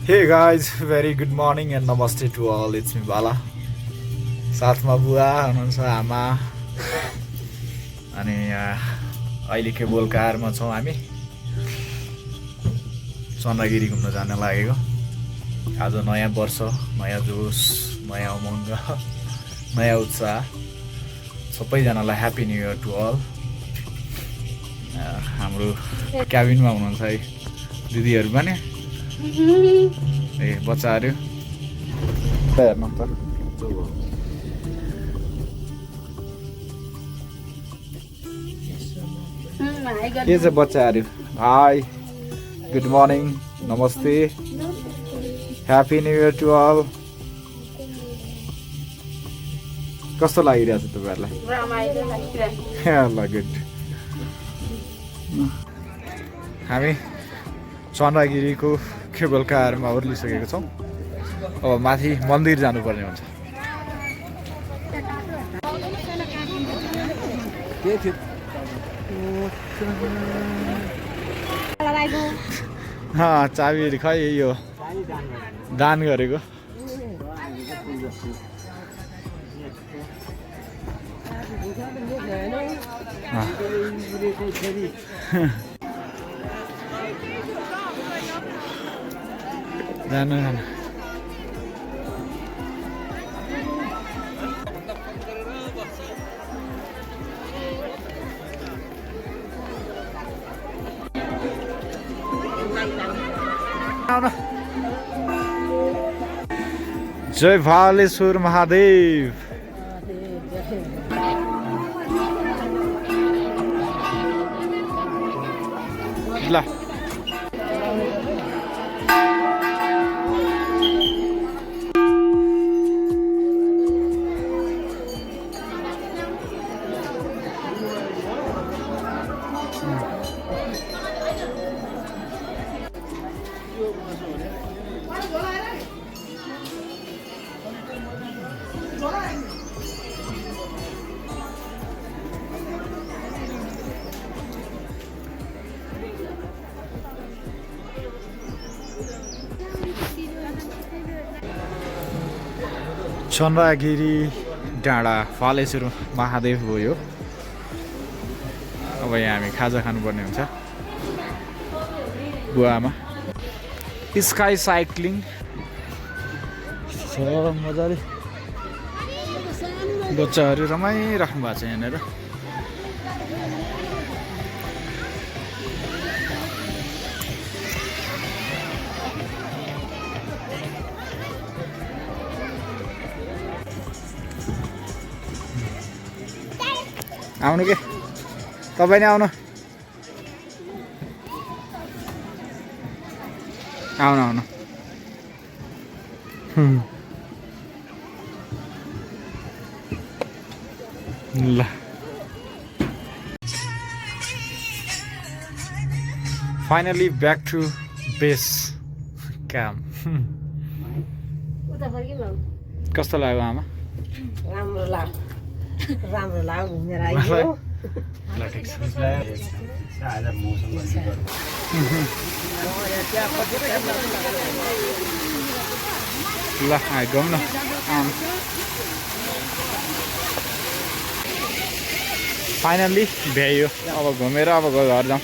Hey guys, very good morning and namaste to all. It's me Bala. साथमा बुवा हुनुहुन्छ आमा अनि अहिले केवल कारमा छौँ हामी चन्द्रगिरी घुम्न जान लागेको। आज नयाँ वर्ष, नयाँ जोस, नयाँ उमङ्ग, नयाँ उत्साह सबैजनालाई happy new year to all. हाम्रो क्याबिनमा हुनुहुन्छ है दिदीहरू पनि ए बच्चाहरू हेर्नु त के छ बच्चाहरू। हाई गुड मर्निङ नमस्ते happy new year to all. कस्तो लागिरहेछ तपाईँहरूलाई? ल गुड। हामी चन्द्रगिरीको केबल कारमा ओर्लिसकेको छौँ। अब माथि मन्दिर जानुपर्ने हुन्छ। के थियो चाबी खै यो दान गरेको। जानु जानु जय भालेश्वर महादेव। ल चन्द्रगिरी डाँडा फालेश्वर महादेव हो यो। अब यहाँ हामी खाजा खानुपर्ने हुन्छ बुवामा। स्काई साइक्लिङ छ मजाले, बच्चाहरू रमाइराख्नु भएको छ यहाँनिर। आउनु के तपाईँ नै आउनु आउनु आउनु। ल finally back to base camp. कस्तो लाग्यो आमा? राम्रो लाग्यो घुमेर आइयो। ल गौँ न। फाइनल्ली भ्याइयो। अब घुमेर अब घर जाउँ।